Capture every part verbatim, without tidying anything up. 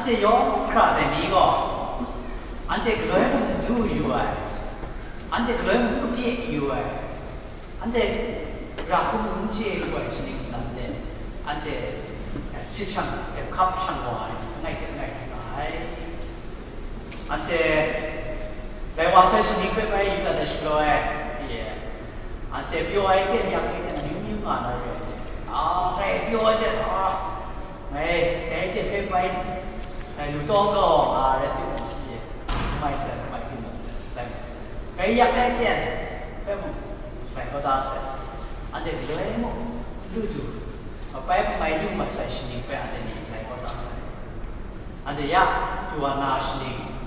Anhte yawng hkra dai ni gaw, anhte galoi mung n du yu ai, anhte galoi mung n kapye yu ai, anhte ra hkum n chye lu ai shaning lam de, anhte, eh, sit shang, hkap shang wa ai ni langai hte langai rai nga ai. Anhte dai wa sai shaning hpe bai yu dat ai shalaw ai, ye, anhte pyaw ai ten yak ai ten amyu myu nga na rai ai. A, ngai pyaw ai ten, a, ngai dai ten hpe bai, ngai lu taw kau nga rai timung, ye, mai sai, mai byin mat sai, lai mat sai. Ngai yak ai ten hpe mung, ngai kau da sai. Anhte galoi mung, lu du, mapai mai lu mat sai shaning hpe anhte ni lai kau da sai. Anhte ya, du wa na shaning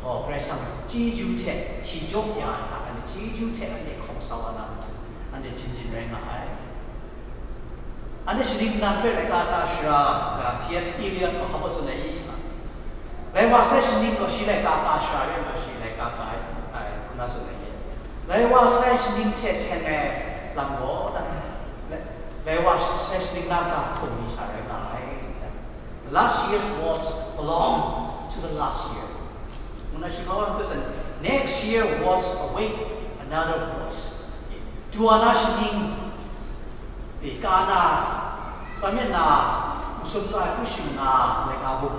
gaw Karai Kasang chyeju hte shi jaw ya ai hta, anhte chyeju hte anhte hkawm sa wa na matu, anhte jin jin rai nga ai. Anhte shaning nnan hpe laika ka shara, ah, T S Eliot gaw hpa tsun ai i, lai wa sai shaning gaw shi laika ka shara rai nna shi laika ka ai, ai, hku na tsun ai i. Lai wa sai shaning hte seng ai lam gaw, lai, lai wa sai shaning na ga hkum ni sha rai nga ai. The last year's words belong to the last year. Ngu na shi gaw, next year words awake another voice. Du wa na shaning, e, ka na, tsa myit na, masum tsa hku shing na, laika buk,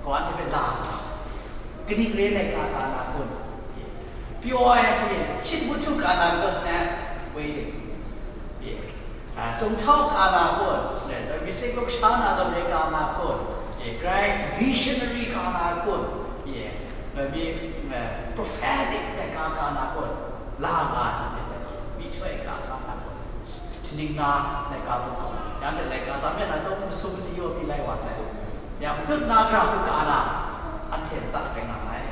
kawan hte hpe la nga, kaning re laika ka na kun? Pyaw ai, e, hkyit mahtu ka na kun, eh, waiting. E, a, sumhtau ka na kun? E, dai mi sek luk sha na zawn re ka na kun? E, grai visionary ka na kun? E, dai mi, e, prophetic laika ka na kun? La nga ai, e, myihtoi ka ka na kun? Htingna laika buk gaw, yang hte laika tsa myit na tawng masum ni yaw pyi lai wa sai. Ya, matut na gara hku ka na, anhte nta rai nga ai.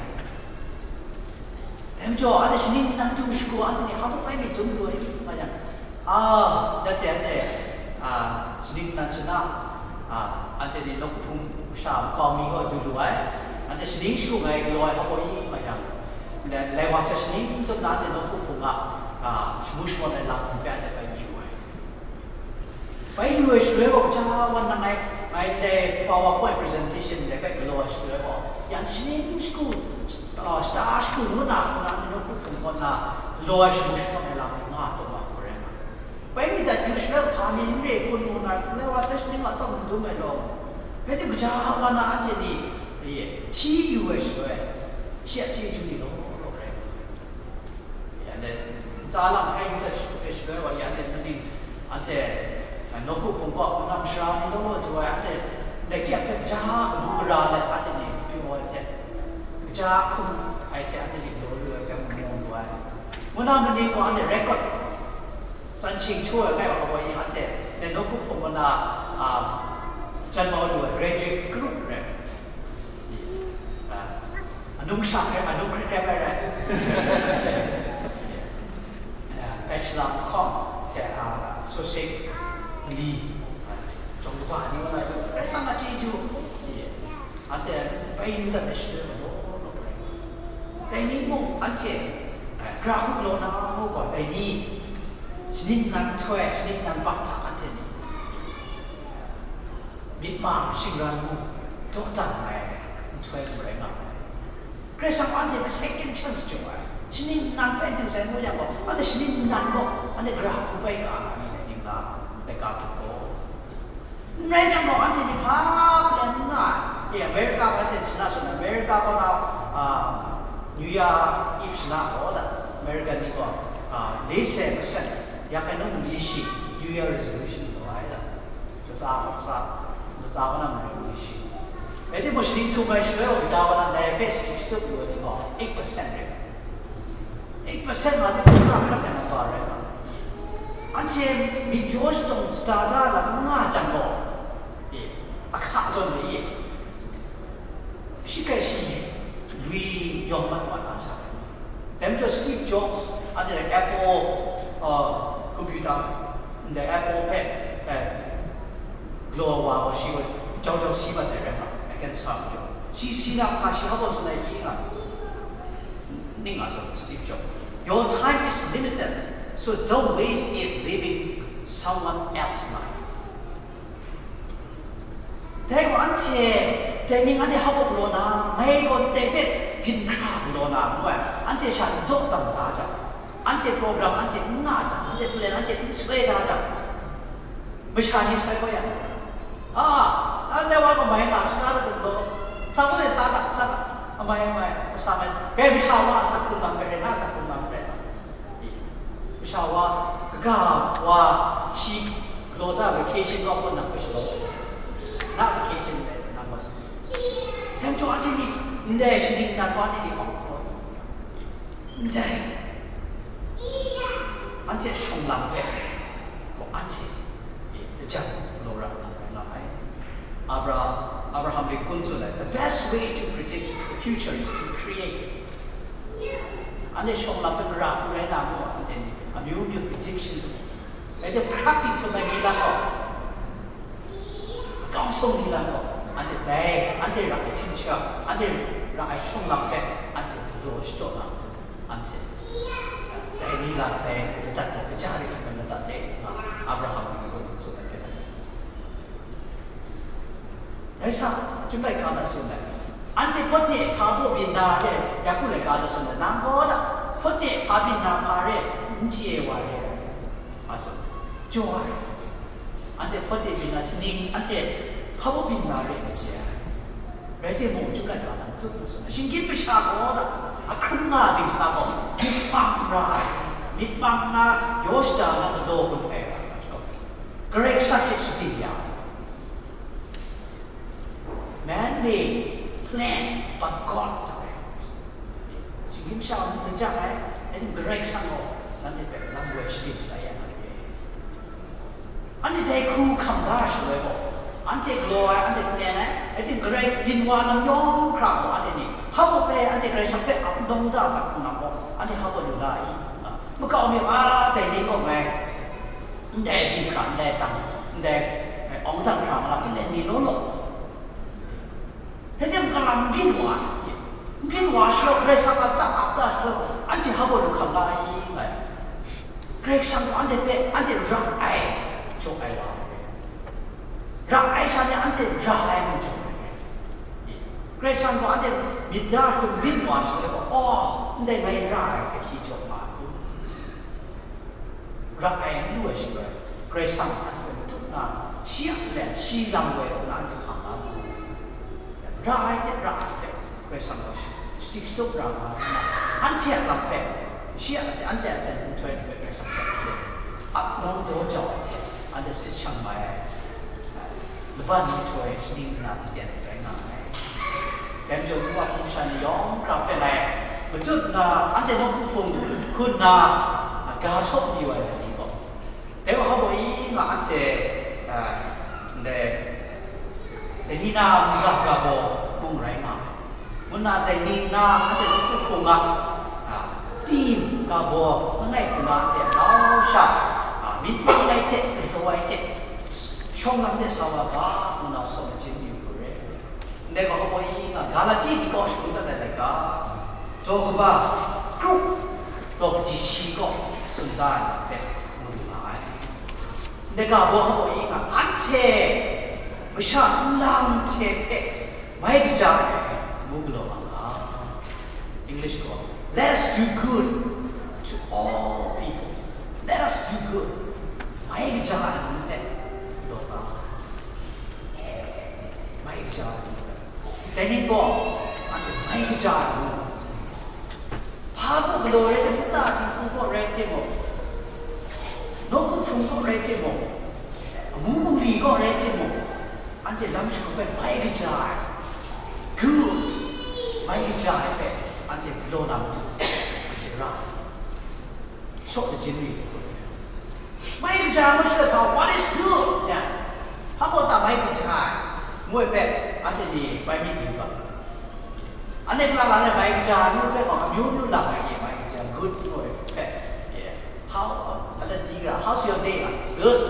Dai majaw, anhte shaning nnan du shagu, anhte ni hpa bai myit dum lu ai, nga yang, a, dat hte anhte, a, shaning nnan shana, a, anhte ni nawk hpung masha makau mi gaw du lu ai, anhte shaning shagu ngai galaw ai hpa gaw i, nga yang, lai, lai wa sai shaning n tsun na anhte nawk hpung a, a, shamu shamawt ai lam hpe anhte bai yu ai. Bai yu ai shaloi gaw, kaja wan nang ngai, ngai ndai PowerPoint presentation ndai bai galaw ai shaloi gaw, yan shaning shagu, ah, shata shagu ngu na, hku na, nawk hpung kaw na, galaw ai shamu shagu ai lam nga taw nga hku rai nga. Bai mi dat yu shaloi, hpa mi n re kun ngu na, lai wa sai shaning a tsawm n dum ai law, bai hte kaja wan na anhte ni, hti yu ai shaloi, shi a chyeju ni law law rai nga. Anhte ntsa lam hkai yu dat shaloi wa, ya anhte maning, anhte, a, nawku hpung kaw, magam mashara ni law law du ai, anhte, anhte kyak hpe ja kabu gara let, anhte ni pyi ai hte, kaja hkum ai hte anhte ni galaw lu ai hpe mung lu ai. Ngu na maning gaw anhte record, tsan shing htu ai ngai wa gaw, anhte, anhte nawku hpung kaw na, a, jan mau lu ai, graduate group rai. A, anung sha hkrai, anung hkrai hkrai bai rai. A, bachelor hkawng hte, a, associate li, a, jawng kaba ni wa lai, Karai Kasang a chyeju. Anhte bai yu dat ai shaloi gaw, dai ni mung anhte, a, gara hku galaw na mu gaw, dai ni shaning nnan nhtoi, shaning nnan bak hta anhte ni myit ma shingran mung dawdan ai nhtoi mung rai nga ai. Karai Kasang anhte hpe second chance jaw ai, shaning nnan hpe du sai ngu yang gaw, anhte shaning nnan gaw, anhte gara hku bai ka na ni dai ning la, laika hpang gaw. N rai jang gaw, anhte ni hpa hpe n nga ai. E, America gaw anhte shana shana, America gaw na, a, New Year Eve shana gaw da, American ni gaw, a, le se percent, ya hkai num li shi, New Year resolution gaw ai da. Latsa, latsa, latsa wa na marai ni shi. Rai timung, shaning htum ai shaloi gaw, kaja wa na diabetes hte shatup lu ai ni gaw, eight percent rai. Eight percent ma ni htum ra hkrat ai number rai nga. Anhte myit yaw shadawng sata da lam n nga jang gaw, e, ahka zawn ni, shi hkrai shi lui yawng mat wa na sha rai. Dai majaw Steve Jobs, anhte Apple, uh, computer, ndai Apple hpe, eh, galaw wa gaw shi gaw jau jau si mat ai rai nga, I can tell you. Shi si na hpa shi hpa gaw tsun ai i nga, ning a zawn Steve Jobs. Your time is limited, so don't waste it living someone else's life. Dai gaw anhte Dai ning anhte hap galaw na, ngai gaw ndai hpe byin hkra galaw na, ngu ai, anhte sha n dawk dam da jang, anhte program anhte n nga jang, anhte plan anhte n soi da jang, masha ni soi kau ya. A, anhte wa kamai na, shana da galaw, sa hku de sa ga, sa ga, amai, amai, masa mai, dai masha wa a sa hkrung lam rai, na sa hkrung lam rai sa. Masha wa, kaga wa, shi galaw da vacation kaw kaw nang hpe shalawt ai, na vacation rai sa, nang wa sa. Dai majaw anhte ni, ndai shaning na wa ni ni hawng galaw, ndai, anhte shawng lam hpe, gaw anhte, lajan galaw ra na rai nga ai. Abraham, Abraham Lincoln tsun ai, "The best way to predict the future is to create it." Anhte shawng lam hpe mara hku rai na mu, anhte ni amyu myu prediction, anhte practice htum ai ni lam gaw, akau sung ni lam gaw, anhte dai, anhte ra ai future, anhte ra ai shawng lam hpe, anhte galaw shadaw na, anhte dai ni lam dai ladat gaw kaja re htum ai ladat re nga, Abraham ni gaw tsun ai hpe. Rai sa, chyum laika na tsun ai. Anhte hpawt de hpa baw byin na re, ya hku laika na tsun ai. Nang gaw da, hpawt de hpa byin na hpa re, n chye ai wa re ai. Nga tsun ai. Jaw ai. Anhte hpawt de byin na hte ning, anhte hpa baw byin na re, n chye ai. Rai timung, chyum laika na matut lu tsun ai. Shinggyim masha gaw da, ahkrung nga dingsa gaw, myit mang ra ai. Myit mang na, yaw shada na galaw gun ai ra. Karai Kasang hte shagrin ya. Man may plan, but God directs. Shinggyim sha n lajang ai, rai tim Karai Kasang gaw nanhte hpe lam woi shagrin shatai ya na re. Anhte dai hku hkam da shaloi gaw, anhte galaw ai, anhte plan ai, rai tim Karai byin wa lam yawng hkra gaw, anhte ni hap gaw bai anhte Karai Kasang hpe ap ndawng da sa hkrum lam gaw, anhte hap gaw lu la i? Makau mi, a, dai ni gaw ngai ndai byin hkra, ndai tang, ndai, eh, awng tang hkra nga la, galen ni law law. Rai tim, kalam n byin wa, n byin wa shaloi, Karai Kasang a lata ap da shaloi, anhte hap gaw lu hkam la ai, ngai. Karai Kasang gaw anhte hpe, anhte ra ai, jaw ai wa ai. Ra ai sha ni anhte ra ai mu jaw ai. Karai Kasang gaw anhte myit da hkrum byin wa shaloi gaw, aw, ndai ngai ra ai hpe shi jaw nga ai kun? Ra ai n lu ai shaloi, Karai Kasang a hte matut na, shi a nlen, shi lam woi nna anhte hkam la mu. Ra ai hte ra ai hpe Karai Kasang gaw shachyip shatup ra nga nna, anhte a lam hpe, shi a, anhte a aten nhtoi hpe Karai Kasang hpe ap nawng daw jau ai hte, anhte sit shang mai ai. Laban nhtoi shaning nna aten rai nga ai. Dai majaw, ngu wa hpung sha ni yawng hkra hpe ngai matut nna, anhte nawku hpung hkun nna, ga sawp mayu ai ni gaw, dai wa hpa baw i nga, anhte, a, ndai, dai ni na mungga ga baw mung rai nga ai. Ngu nna dai ni na anhte nawku hpung a, a, tim ga baw langai hpung a anhte rau sha, a, myit main ai hte, myit kau ai hte, shawng lam de sa wa ga, ngu nna sawm ai hte mayu hku re. Ndai ga hpa baw i nga, Galati ni kaw shagu dat ai laika, daw kaba, krup, daw kaji shi kaw tsun da ai hpe mu lu nga ai. Ndai ga baw hpa baw i nga, anhte masha nlang hte hpe mai kaja ai ngu galaw nga ga. English gaw, "Let us do good to all people." Let us do good. Mai kaja ai ngu hpe galaw nga. Mai kaja ai ngu hpe. Dai ni gaw, anhte mai kaja ai ngu. Hpa kaw galaw rai tim, nta dinghku kaw rai timung, nawku hpung kaw rai timung, amu bungli kaw rai timung, anhte lam shagu hpe mai kaja ai, good, mai kaja ai hpe anhte galaw na matu, anhte ra ai. Saw lajin mi, mai kaja ai ngu shaloi hpa, what is good? Yan, hpa baw ta mai kaja ai? Ngu ai hpe, anhte ni bai myit yu ga. Anhte hkra la ai mai kaja ai ngu hpe gaw, amyu myu lam ai ni mai kaja, good ngu ai hpe, yeah. How, uh, how is your day? Good.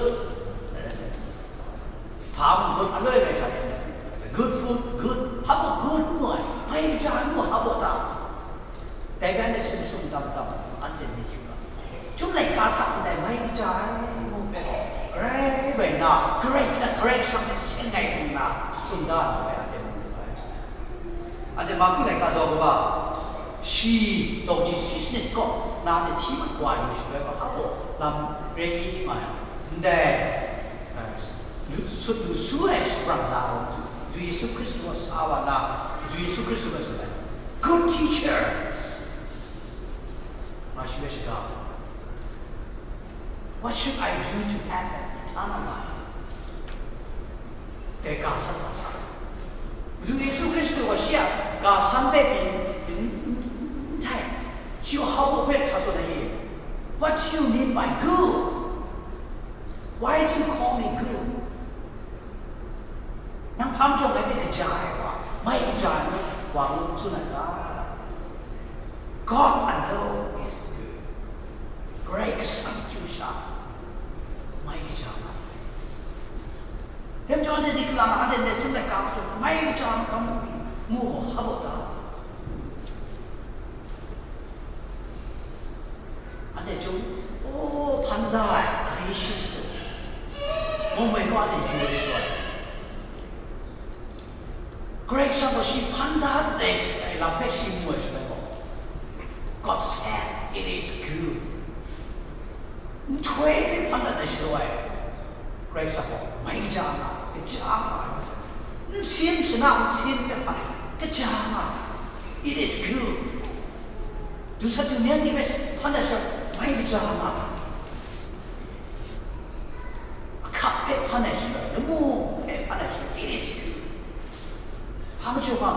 Hpa mung good, aloi aloi sha, good food, good. Hpa baw good ngu ai, mai kaja ai ngu hpa baw ta? Dai bai na sum sum dam dam, anhte myit yu ga. Chyum laika hta ndai mai kaja ai ngu hpe gaw, grai rai nna, Karai hte Karai Kasang hte seng ai nna, tsun da ai, anhte mu ai. Anhte Marku laika daw kaba, shi daw kaji shi sanit kaw na anhte hti mat wa ai ni shaloi gaw, hpa baw lam re i ma ai. Ndai, eh, lu, sut lu su ai shapram na gaw, Madu Yesu Hkristu gaw sa wa na, Madu Yesu Hkristu gaw tsun ai, "Good teacher," nga shi hpe shaga, "What should I do to have an eternal life?" Dai ga san sa sa. Madu Yesu Hkristu gaw shi a ga san hpe pyi n, n, n, n tai. Shi gaw hpa baw hpe sa tsun ai, "What do you mean by good? Why do you call me good? Nang hpa majaw ngai hpe kaja ai wa, mai kaja ai wa ngu tsun ai ta? God alone is good. Karai Kasang chyu sha, mai kaja nga ai." Dai majaw anhte di kalang anhte ndai Chyum laika hpe mai kaja ai makam mu gaw hpa baw ta? Anhte chyum, o, hpan da ai, Galatians hte, Roma gaw anhte yu ai shaloi, Karai Kasang gaw shi hpan da ai lam hpe shi mu ai shaloi gaw, God said, "It is good." Nhtoi hpe hpan dat ai shaloi, Karai Kasang gaw mai kaja nga, kaja nga ai masai, nsin shana nsin hpe hpan ai, kaja nga ai. "It is good." Dusat dumyang ni hpe hpan ai shaloi, mai kaja nga ai. Ahkak hpe hpan ai shaloi, lamu hpe hpan ai shaloi, "It is good." Hpa majaw hpa,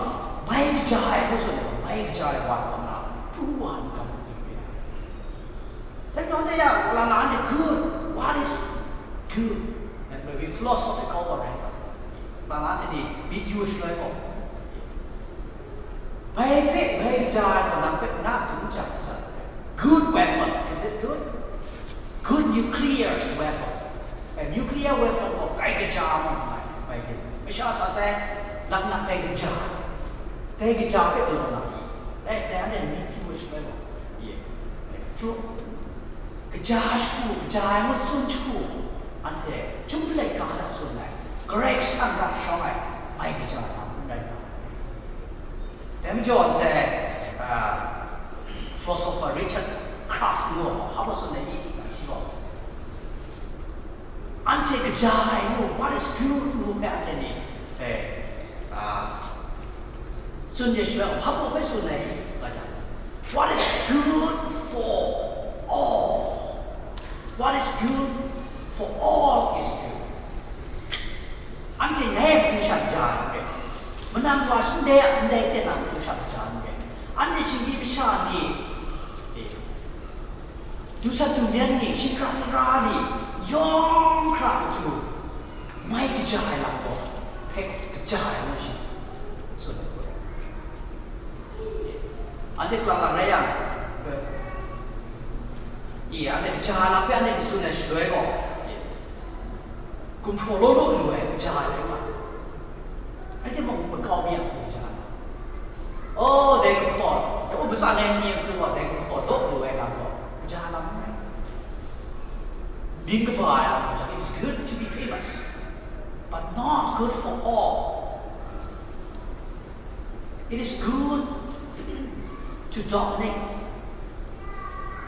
mai kaja ai ngu tsun ai, mai kaja ai wa kaw na, pru wa ai makam ni re ai. Dai majaw anhte ya, kalang na anhte good, what is good? That may be philosophical or whatever. Kalang na anhte ni myit yu shaloi gaw, bai hpe, bai kaja ai gaw nang hpe na dum jang jang. Good weapon, is it good? Good nuclear weapon. A nuclear weapon gaw kai kaja mu ai, bai hpe. Masha sa tai, laknak kai kaja. Dai kaja hpe galaw na, dai, dai anhte myit yu ai shaloi gaw, ye, flu, kaja shagu, kaja ai ngu tsun shagu, anhte Chyum laika hta tsun ai, Karai Kasang hta shawng ai, mai kaja lam n rai nga ai. Dai majaw ndai, ah, philosopher Richard Kraft ngu ai hpa baw tsun ai i, shi gaw, anhte kaja ai ngu, what is good ngu hpe anhte ni, eh, ah, tsun ya shaloi, hpa baw hpe tsun ai i, nga jang, what is good for all? What is good for all is good. Anhte ngai a matu sha kaja ai n rai, manang wa shanhte a ndai ten a matu sha kaja ai n rai, anhte shinggyim masha ni, eh, dusat dumyang ni, shingkrak tara ni, yawng hkra matu mai kaja ai lam gaw hpe kaja ai ngu shi, tsun ai gaw rai. Anhte kalang lang rai yang, e, anhte kaja lam hpe anhte n tsun ai shaloi gaw, e, gumhpraw law law lu ai kaja rai nga ai. Rai timung, makau mi a matu kaja nga, oh, dai gumhpraw, dai u matsan ai ni a matu gaw dai gumhpraw law lu ai lam gaw kaja lam n rai. Mying kaba ai lam gaw, it's good to be famous, but not good for all. It is good to dominate,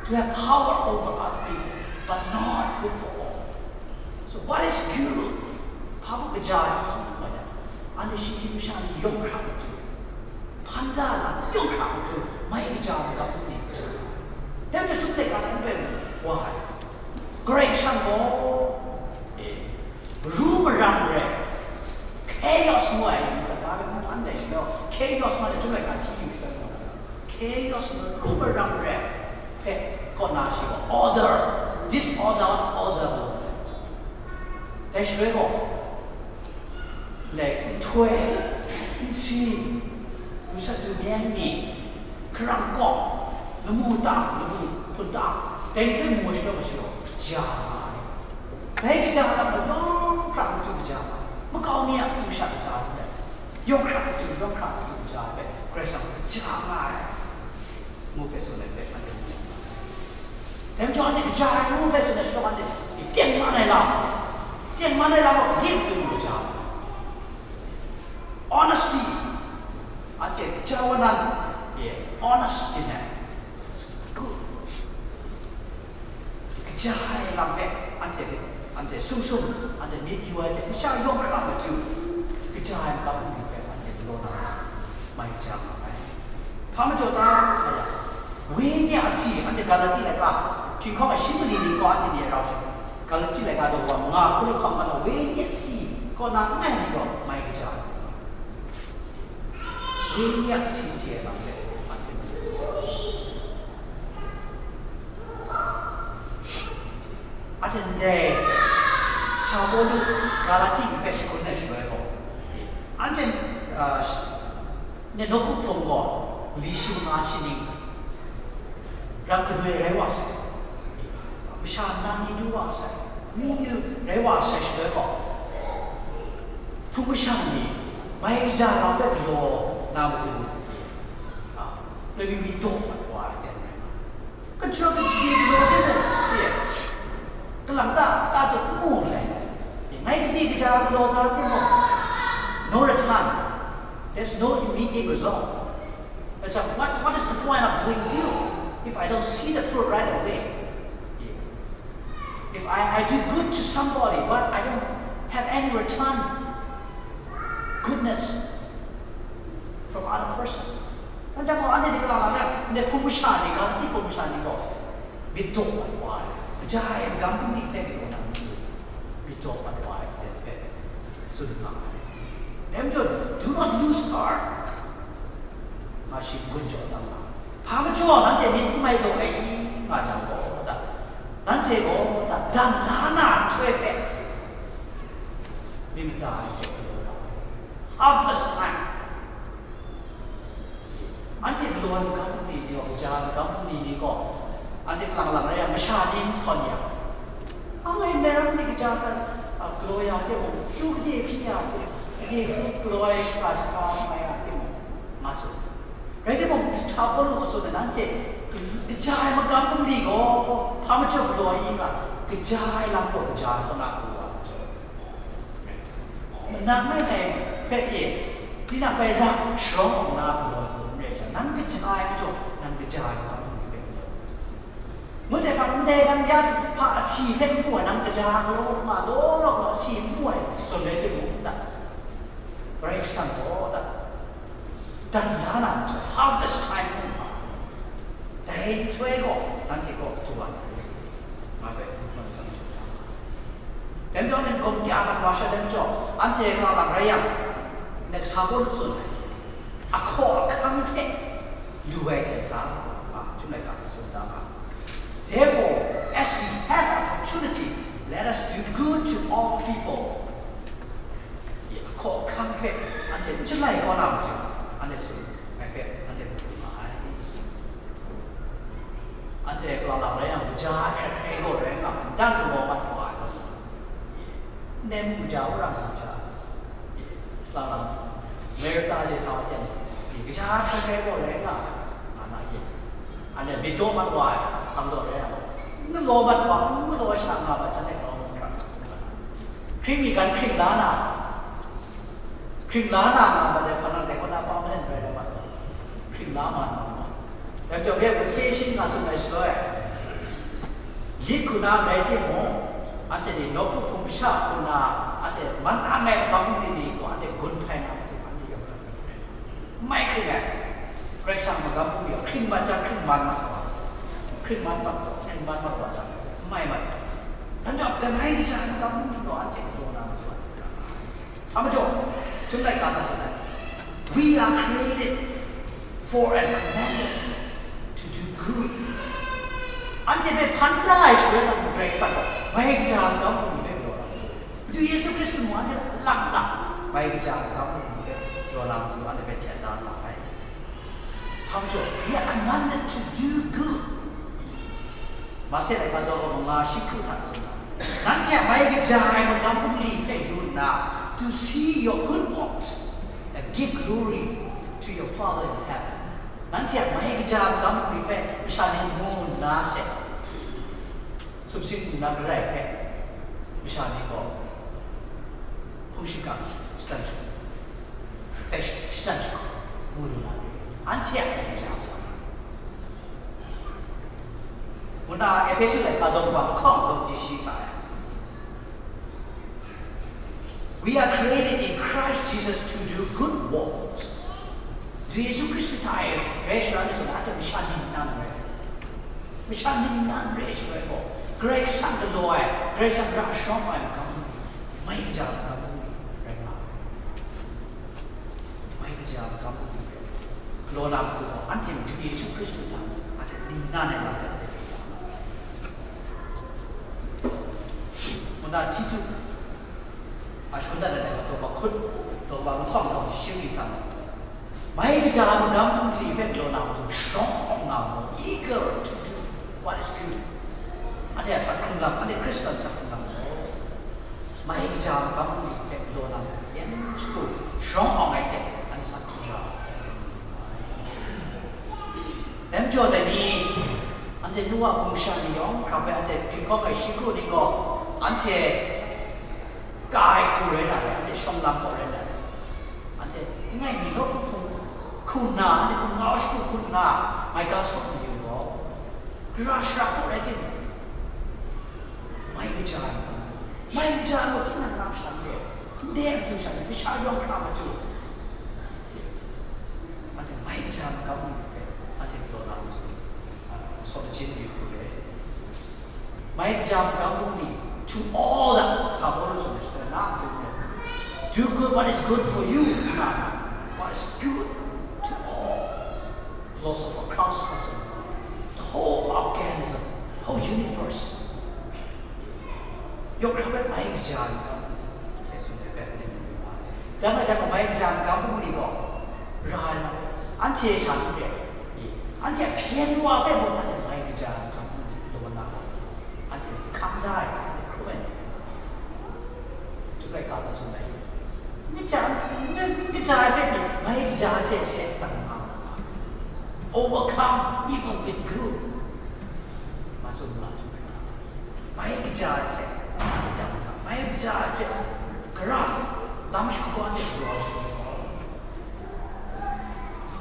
to have power over other people, but not good for all. So what is good? Hpa baw kaja ai, anhte shinggyim masha ni yawng hkra matu, hpan da na yawng hkra matu, mai kaja ai ga hpung ni kaja ai. Dai majaw Chyum laika hpe n rai wa ai. Karai Kasang gaw, e, maru marang re, chaos ngu ai, na hpe n htan dai shaloi, chaos ngu ai, Chyum laika hti yu shaloi, chaos maru marang re hpe kaw na shi gaw order, disorder, order ngu ai. Dai shaloi gaw, ndai nhtoi, nsin, dusat dumyang ni, hkarang kawng, lamu tang, lamu hpun tang, dai ni hpe mu ai shaloi gaw, shi gaw kaja nga ai. Dai kaja lam gaw yawng hkra matu kaja nga ai, makau mi a matu sha kaja n rai, yawng hkra matu, yawng hkra matu kaja hpe Karai Kasang gaw kaja nga ai, ngu hpe tsun ai hpe, anhte mu yang nga ai. Dai majaw anhte kaja ai ngu hpe tsun ai shaloi, anhte tengman ai lam, tengman ai lam gaw gade matu mu kaja ai. Honesty, anhte Kaja wa nan, yeah, honest in that. Good. Kaja ai lam hpe anhte, anhte sum sum, anhte myit yu ai hte, masha yawng hkra matu, kaja ai makam bungli hpe anhte galaw na, mai kaja nga ai. Hpa majaw ta, nga yang, wenyi a si, anhte Galati laika, hkinghkawng a shi mali ni gaw anhte ni a rau shi, Galati laika daw wa nga hkun lahkawng nga na, wenyi a si kaw na n rai ni gaw, mai kaja ai. Wenyi a si si ai lam hpe anhte mu. Anhte ndai, Sa Pawlu Galati ni hpe shagun ai shaloi gaw, anhte, ah, sh-, ne nawku hpung gaw, li shi manga shi ning, rap gadoi rai wa sai, masha nnan ni du wa sai, myu myu rai wa sai shaloi gaw, hpung masha ni mai kaja lam hpe galaw na matu, a, loi mi mi daw mat wa ai ten rai nga. Kaja gade galaw de mung, e, kalang ta, ta jaw n mu ai. Ngai gade kaja galaw na de mung, no return. There's no immediate result. But, uh, what, what is the point of doing good if I don't see the fruit right away? If I, I do good to somebody, but I don't have any return, goodness from other person. Anhte gaw, anhte ni kalang lang ya, ndai hpung masha ni, Galati hpung masha ni gaw, myit daw mat wa ai, kaja ai magam bungli hpe myit daw mat wa ai, hpe tsun nga ai. Dai majaw, do not lose heart. Nga shi n-gun jaw na nga, hpa majaw nanhte myit n mai daw ai, nga jang gaw, da, nanhte gaw, da, dan la na nhtoi hpe, mi mada ai hte galaw na, harvest time, anhte galaw ai magam bungli ni gaw, kaja ai magam bungli ni gaw, anhte lang lang rai yang, masha ni n sawn yang, anhte ndai ram ni kaja hkra, a, galaw ya hte mung, kyu gade hpyi ya hte, gade hku galaw ai hkra jahka n mai ya hte mung, nga tsun. Rai timung, Hpawlu gaw tsun ai, nanhte kaja ai magam bungli gaw, hpa majaw galaw ai i nga, kaja ai lam gaw kaja ai kaw na pru wa ai majaw, manang ngai ngai hpe e, tinang hpe ra sharawng nna galaw ai hku n rai sha, nang kaja ai majaw, nang kaja ai magam bungli hpe galaw. Ngut ai hpa, ndai nang ya hpa asi hpe n mu ai, nang kaja galaw nga, law law nga asi n mu ai zawn rai timung, da, Karai Kasang gaw, da, dan la na nhtoi, harvest time mu nga, dai nhtoi gaw nanhte gaw du wa na re, nga hpe Karai Kasang jaw da. Dai majaw, nang gawm kya mat wa sha, dai majaw, anhte nga lang rai yang, nang sa gaw lu tsun ai, ahkaw ahkang hte lu ai hte hta, a, chyum laika hpe tsun da nga. Therefore, as we have opportunity, let us do good to all people. Ahkaw ahkang hpe anhte n shalai kau na matu, anhte tsun ai hpe anhte mu lu ma ai. Anhte kalang lang rai yang, kaja hkrai hkrai gaw rai nga, ndan galaw mat wa ai zawn, ndai mung kaja, wora mung kaja, kalang lang, America je hta ten, kaja hkrai hkrai gaw rai nga, nga na ye. Anhte myit daw mat wa ai, hkam daw rai yang, n galaw mat wa, n galaw sha nga mat, jan e grau mung hkra hkra. Hkring mi gan hkring la na, hkring la na nga mat ai hpa nan, dai kaw na permanent rai rai mat, hkring la ma na ma. Dai majaw, vacation nga tsun ai shaloi, lit hku na rai timung, anhte ni nawku hpung kasha hku na, anhte man ang ai magam bungli ni gaw anhte gun hpai na matu, anhte yawng hkra hkra n mai hkring ai. Karai Kasang magam bungli gaw hkring mat jang, hkring man mat wa, hkring man mat wa, hkring man mat wa jang, n mai mat. Dai majaw, kaja ai magam bungli gaw anhte galaw na matu, anhte hkra hkra. Hpa majaw, chyum laika na tsun ai, we are created for and commanded to do good. Anhte hpe hpan da ai shaloi na, Karai Kasang gaw mai kaja ai magam bungli hpe galaw na matu, Madu Yesu Hkristu mung anhte lang lang mai kaja ai magam bungli hpe galaw na matu, anhte hpe hten da nga ai. Hpa majaw, we are commanded to do good. Mahte laika daw manga shi hkru hta tsun ai, nanhte a mai kaja ai magam bungli hpe yu nna, to see your good works and give glory to your Father in heaven. Nanhte a mai kaja ai magam bungli hpe masha ni mu nna she, sumsing nna garai hpe masha ni gaw hpung shingkang shatan shu, hpe shatan shu, Ngu lu na re, anhte a myit ja hkam. Ngu na Ehpesu laika daw kaba lahkawng daw di shi hta e, "We are created in Christ Jesus to do good works." Yesu Hkristu hta e rai sha ra myit zawn, anhte masha ningnan rai. Masha ningnan re ai shaloi gaw, Karai Kasang galaw ai, Karai Kasang ra sharawng ai magam bungli, mai kaja magam bungli rai nga ai. Mai kaja magam bungli rai galaw na matu gaw, anhte matu Yesu Hkristu hta anhte ningnan ai lam rai. Ngu na Titu, a shakawn dat ai laika daw kaba hkut, daw kaba lahkawng daw shi hta, mai kaja magam bungli hpe galaw na matu sharawng nga mu, eager to do what is good. Anhte a sak hkrung lam, anhte Hkristan sak hkrung lam gaw, mai kaja magam bungli hpe galaw na matu yan shagu sharawng awng ai hte, anhte sak hkrung lam. Dai majaw dai ni, anhte nu wa hpung sha ni yawng hkrap ai, anhte hpinghkawng ai shi kru ni gaw, anhte ka ai hku rai na re, anhte shawng lam gaw rai na re. Anhte langai mi law hku hpung hku nna, anhte hku ngau shagu hku nna, mai ga sawk mayu gaw, gara shara gaw rai timung, mai kaja ai magam, mai kaja ai gaw tinang lam sha n re, ndai a matu sha ni, masha yawng hkra matu, anhte mai kaja ai magam ni hpe anhte galaw na matu, a, sawt lajin yu hku re. Mai kaja magam bungli, to all that, sa Paulu tsun ai shaloi na, do good what is good for you, na, what is good to all. Philosopher Krauss, the whole organism, whole universe. Yawng hkra bai mai kaja ai magam bungli hpe tsun ai bai hkrum yu wa ai. Dang e, dang e, mai kaja ai magam bungli gaw ra ai lam, anhte sha n re, anhte a hpyen wa hpe mung anhte mai kaja ai magam bungli galaw na gaw, anhte hkam da ai, anhte hkrum ai ni, Chyum laika hta tsun ai, n kaja, n, n kaja ai hpe pyi, mai kaja ai hte she dang nga mu nga, overcome evil with good, nga tsun nga, Chyum laika hta. Mai kaja ai hte dang nga, mai kaja ai hpe gara lam shakawn de galaw ai shaloi gaw,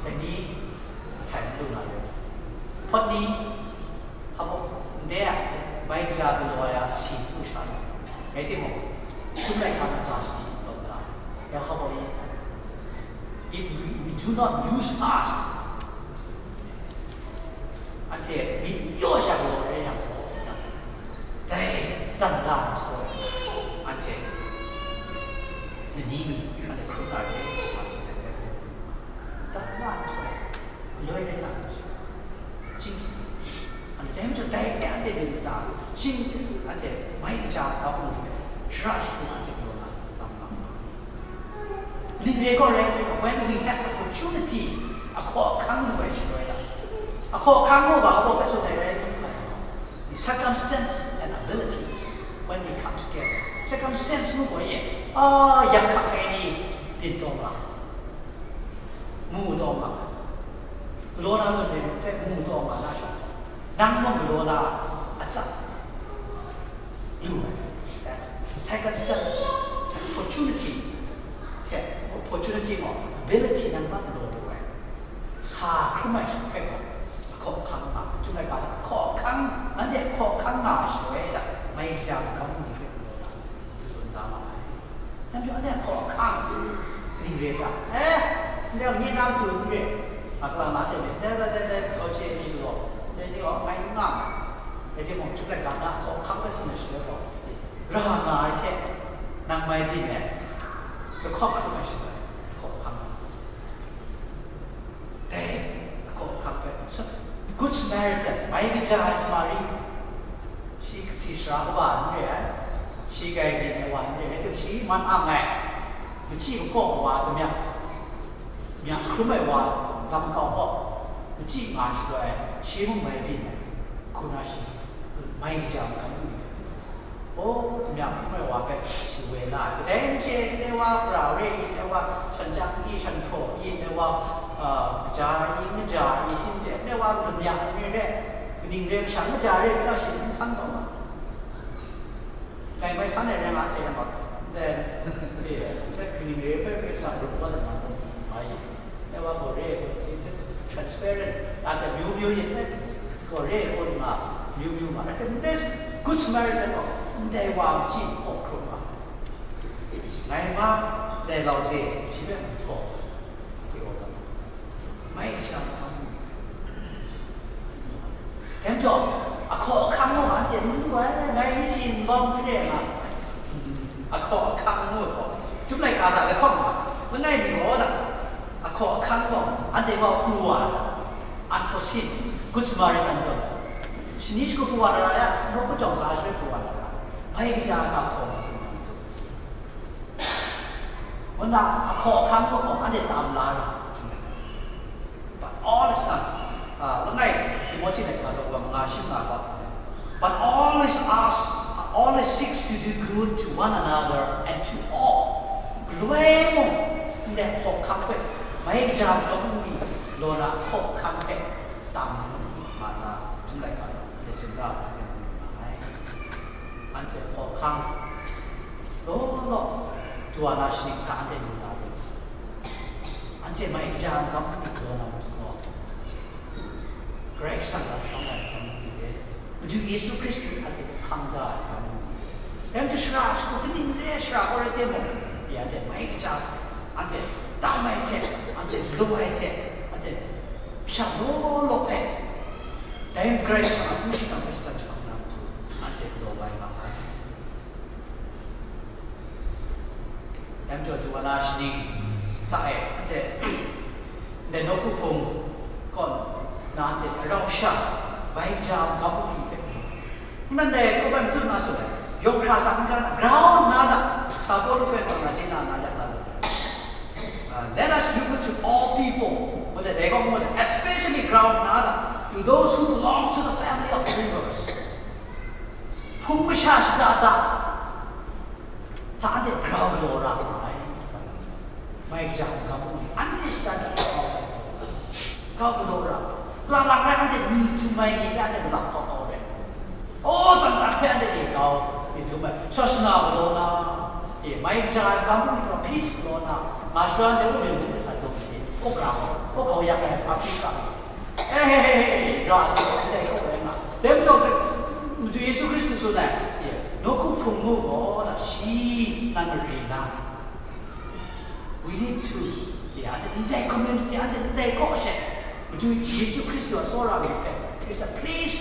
dai ni htai n lu na rai. Hpawt ni, hpa baw, ndai a mai kaja galaw ai a si hku sha lu, rai timung, Chyum laika na ga sadi taw da, yang hpa baw ni, if we, we do not use us, anhte myit n yaw sha galaw ai rai yang gaw, dai dan la nhtoi, anhte lani mi anhte hkrum na re, nga tsun ai hpe, dan la nhtoi, galoi rai na, Shingkang, anhte dai majaw dai hpe anhte myit mada, shingkang, anhte mai kaja kau ngu hpe, shara shagu anhte galaw na lam nga ma ai. Ning re gaw rai nna, when we have opportunity, ahkaw ahkang lu ai shaloi la, ahkaw ahkang gaw ga hpa baw hpe tsun ai rai nna, circumstance and ability, when they come together, circumstance ngu gaw ye, a, yak hkak ai ni byin taw nga, mu taw nga, galaw na zawn re hpe mu taw nga na sha, nang mung galaw na atsat lu ai. That's circumstance, opportunity. Hte, opportunity gaw ability nang ma galaw lu ai. Sa hkrum ai hpe gaw, ahkaw ahkang nga, Chyum laika hta ahkaw ahkang, nanhte ahkaw ahkang nga ai shaloi hta, mai kaja magam ni hpe galaw na, n tsun da ma ai. Namjaw, anhte hkaw ahkang, ning re ta? Eh, ndai ni nang tu n re. Nga kalang na hte myit, dai, dai, dai, dai, hkau hte ni gaw, ndai ni gaw ngai n nga ai. Rai timung, Chyum laika na hkaw ahkang hpe tsun ai shaloi gaw, ra nga ai hte, nang mai byin ai, lahkawng hkrum ai shaloi, hkaw ahkang. Dai, ahkaw ahkang hpe, Sa-, Good Samaritan, mai kaja ai Samari, shi, shi sara kaba n re ai, shi grai byin ai wa n re ai, rai timung, shi man ang ai, machyi makawp wa, damyak, myak hkrum ai wa, lam kau kaw, machyi nga shaloi, shi mung mai byin ai, hku na shi, mai kaja ai magam bungli. O, damyak hkrum ai wa hpe shi woi la ai. Kadai n chye, ndai wa gara re i, ndai wa shan chyang i, shan hpraw i, ndai wa, a, kaja i, n kaja i, shi n chye, ndai wa damyak n re re, kaning re masha n kaja re, nna shi n san taw ma. Ngai mai san ai rai nga, chye na ma, ndai, e, ndai kaning re hpe Karai Kasang rup kau dat na, nga i. Wa gaw re ai gaw, transparent, a hte amyu myu yin ai, gaw re ai gaw nga, amyu myu nga, a hte ndai Good Samaritan gaw, ndai wa machyi hpaw hkrum nga, ngai ma, ndai lau ze, shi hpe mung htaw, mai kaja hkam, Dai majaw, ahkaw ahkang mung anhte n lu ai, ngai n si n bawng n re nga. Ahkaw ahkang ngu gaw, Chyum laika hta lahkawng nga, langai mi gaw na, ahkaw ahkang gaw, anhte gaw pru wa ai, unforeseen, Good Samaritan zawn, shani shagu pru wa na ra ya, nawku jawng sa ai shaloi pru wa na ra, mai kaja ga hkaw ma sung nga. Nna ahkaw ahkang gaw anhte tam la ra, But all is not, uh, langai Timothy laika daw manga shim nga gaw, but always ask, always seeks to do good to one another and to all. Galoi mung, ndai hkawhkam hpe, mai kaja magam bungli law na hkawhkam hpe tam nga na, Chyum laika daw hkrit sumga hpe nga ai. Anhte hkawhkam law law, tawa na shaning hta anhte lu na ring. Anhte mai kaja magam bungli law na matu gaw, Karai Kasang a shawng ai hkam ni re, Madu Yesu Hkristu a hte hkang da ai hkam ni re. Dai majaw shara shagu kaning re ai shara gaw rai timung, ya hte mai kaja, anhte tam ai hte, anhte lung ai hte, anhte sha law law hpe, dai Karai Kasang a hpung shingkang hpe shatan jahkrum na matu, anhte galaw bai nga ai. Dai majaw, tawa na shaning hta e, anhte ndai nawku hpung kaw na anhte rau sha, mai kaja magam bungli hpe, nnan dai kaw bai matut na sut ai, yawng hkra hta n-ga na, grau nna hta, sa Pawlu hpe taw na chye na, na yak na zawn, uh, let us do good to all people, ngu dai, dai gaw ngu dai, especially grau nna hta, to those who belong to the family of believers. Hpung masha shada hta, hta anhte grau galaw ra nga ai. Mai kaja magam bungli, anhte shada hta grau galaw ra, grau galaw ra, lang lang rai anhte ni htum ai ni hpe anhte malap kau kau rai. O, tsan tsan hpe anhte ni grau, ni htum ai, sasana galaw na, e, mai kaja ai magam bungli gaw peace galaw na, nga shara ndai mung myit myit sa jaw ai, o grau, o grau yak ai, Africa, Eh, ra ai, ndai kaw rai nga. Dai majaw, Madu Yesu Hkristu tsun ai, e, nawku hpung mu gaw na, shi nan mari na. We need to, e, anhte ndai community, anhte ndai kaw she, Madu Yesu Hkristu a tsawra mi hpe, is the place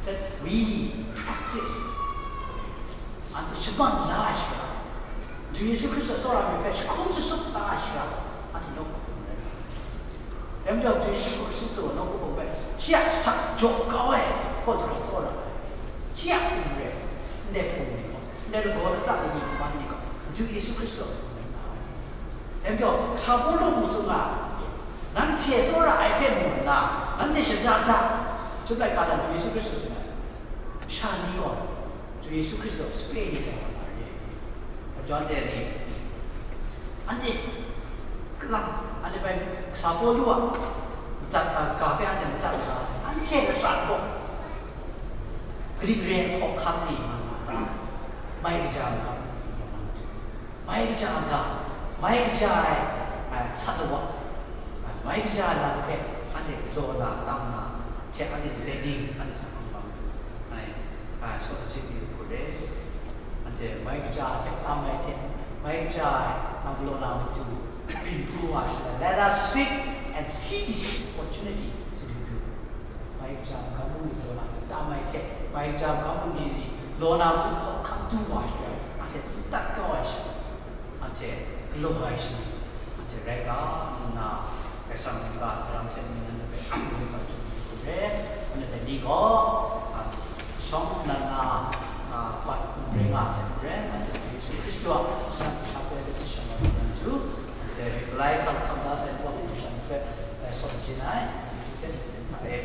that we practice. Anhte shaman la ai shara, Madu Yesu Hkristu a tsawra mi hpe jahkum sasup la ai shara, anhte nawku hpung rai. Dai majaw, Madu Yesu Hkristu a nawku hpung hpe shi a asak jaw kau ai kaw daram tsawra ai. Shi a hpung rai, ndai hpung ni gaw, ndai lagaw lata lani kaman ni gaw, Madu Yesu Hkristu a hpung rai nga ai. Dai majaw, sa Pawlu mung tsun nga, nanhte tsawra ai hpe mu nna, nanhte shada hta, Chyum laika hta Madu Yesu Hkristu tsun ai. Sha ni gaw, Madu Yesu Hkristu a sape ni rai wa na re. Hpa jaw anhte ni, anhte kalang, anhte bai sa Pawlu a madat, a, ga hpe anhte madat na, anhte latan gaw, kaning re ai hkawhkam ni nga nga ta, mai kaja ai hkawhkam ni nga nga ta. Mai kaja ai ga, mai kaja ai, ai, sat lawa, ai, mai kaja ai lam hpe anhte galaw na, tam na, hte anhte leni, anhte sa hkawng bang tu, ai, ai, saw lachyip ni hku re, anhte mai kaja ai hpe tam ai hte, mai kaja ai, nang galaw na matu, byin pru wa shaloi, let us seek and seize opportunity to do good. Mai kaja magam bungli law na hpe tam ai hte, mai kaja magam bungli ni law na hku hkawhkam du wa shaloi, anhte n tat kau ai sha, anhte galaw ai sha ni, anhte rai ga, ngu nna, Karai Kasang mungga, daram hte mungga hpe, Karai Kasang chyum ai hku re, anhte dai ni gaw, a, shawng nnan na, a, bat n rai nga ai hte maren, anhte Yesu Hkristu a shana hpe sha hpe lasi sha na lu na matu, anhte rai hkam hkam da sai, Karai Kasang hpe, e, saw jin ai, anhte hte hta e,